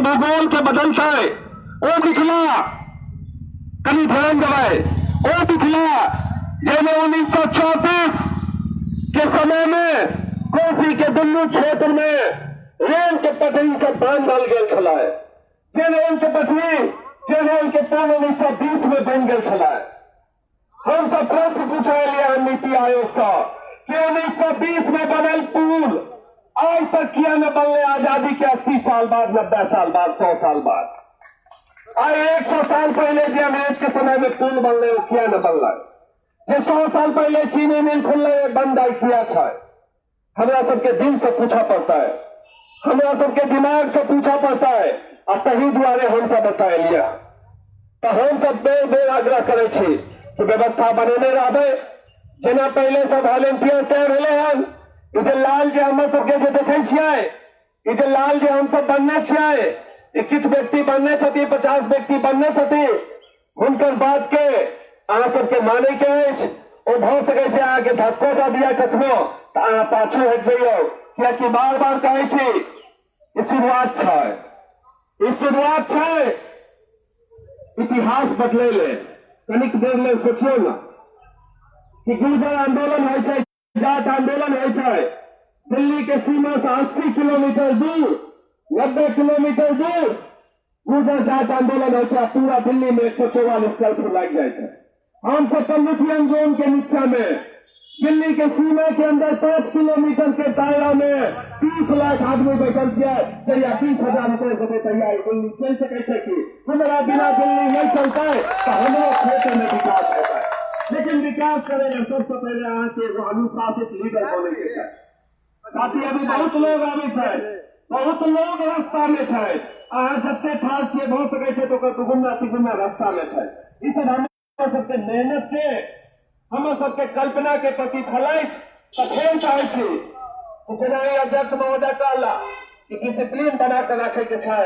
भूगोल के बदलतै ओ मिथिला, कनि ध्यान देबै, ओ मिथिला जाहिमे 1934 के समय में कोसी के दुनू क्षेत्र में रेल के पटरी से बांधल गेल छलै, जे रेल के पटरी, जे रेल के पुल 1920 में बनि गेल छलै। हम सब प्रश्न पूछे लिए हम नीति आयोग से कि 1920 में बनल पुल आज तक किया न बनले? आजादी के 80 साल बाद, 90 साल बाद, 100 साल बाद, आइ 100 साल पहले जे अंग्रेज के समय में पुल बनले वो किया न बनल? जे 100 साल पहले चीनी मिल खुलले बंद आई किया छै? हमरा सबके दिल से पूछा पड़ता है, हमरा सबके दिमाग से पूछा पड़ता है, आ तही दुआरे हम सब बता तो हम सब बेर बेर आग्रह करै छी कि व्यवस्था बनेने रहबै। जेना पहले सब वॉलेंटियर तय भेलै हन, ई जे लाल जे हमर सबके जे देखै छियै, ई जे लाल जे हम सब बनने छियै, ई किछु व्यक्ति बनने छथि, 50 व्यक्ति बनने छथि, हुनकर बात के अहाँ सबके मानै के अछि। ओ भऽ सकै छै अहाँके धक्को दऽ दिया कखनो तऽ अहाँ पाछू हटि जइयौ, कियाकि बार बार कहै छी ई शुरुआत छै, ई शुरुआत छै इतिहास बदलै लेल। कनिक देर लेल सोचियौ ने कि गुर्जर आंदोलन होइ छै, जाट आंदोलन होइ छै, दिल्ली के सीमा से 80 किलोमीटर दूर, 90 किलोमीटर दूर गुर्जर जाट आंदोलन होइ छै, पूरा दिल्ली में 144 कर्फ्यू लागि जाइ छै। हम सब कलुथियन जोन के नीचा में दिल्ली के सीमा के अंदर 5 किलोमीटर के दायरा में 30 लाख आदमी बैठल छियै। जहिया 20,000 रुपए देबै तहिया दिल्ली चलि सकै छै कि? हमरा बिना दिल्ली नहीं चलतै तऽ हमरो क्षेत्र में विकास हेतै। लेकिन विकास करै लेल सबसे पहले अहाँके एगो अनुशासित लीडर बनै के छै। साथी अभी बहुत लोग आबै छै, बहुत लोग रास्ता में छै, अहाँ जते ठाढ़ छियै भऽ सकै छै तऽ ओकर दुगुना तिगुना रास्ता में छै। ई सब हमर सबके मेहनत के, हमर सबके कल्पना के प्रतिफल अछि। तऽ फेर चाहै छी जेना ई अध्यक्ष महोदय कहला कि डिसिप्लिन बना कऽ राखै के छै,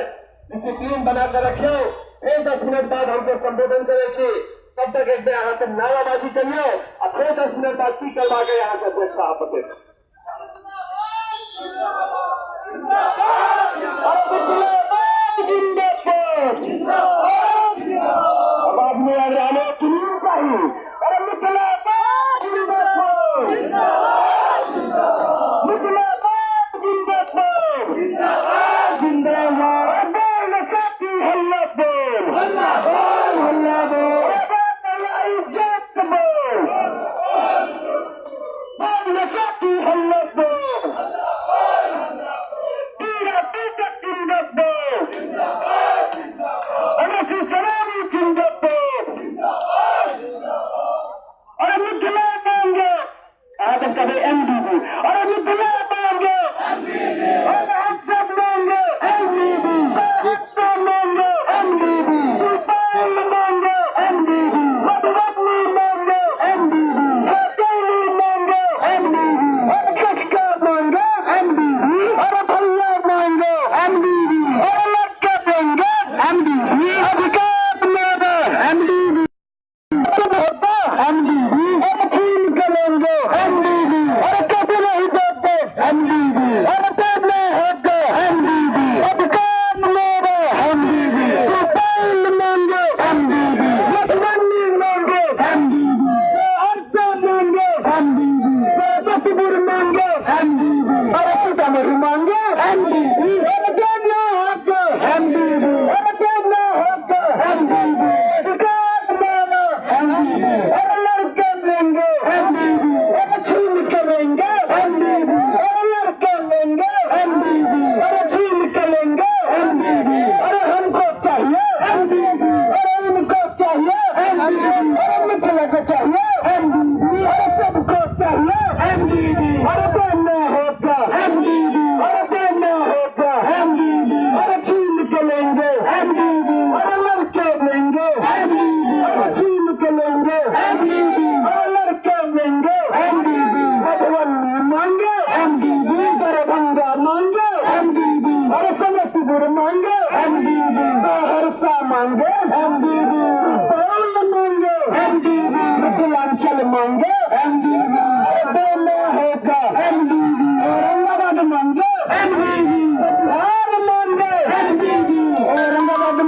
डिसिप्लिन बना कऽ रखियौ। फेर 10 मिनट बाद हमसब संबोधन करै छी, तब तक एक बेर अहाँ सब नाराबाजी करियौ आ फेर 10 मिनट बाद की करबाक अइ अहाँके अध्यक्ष साहब बतेब।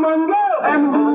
मंगे।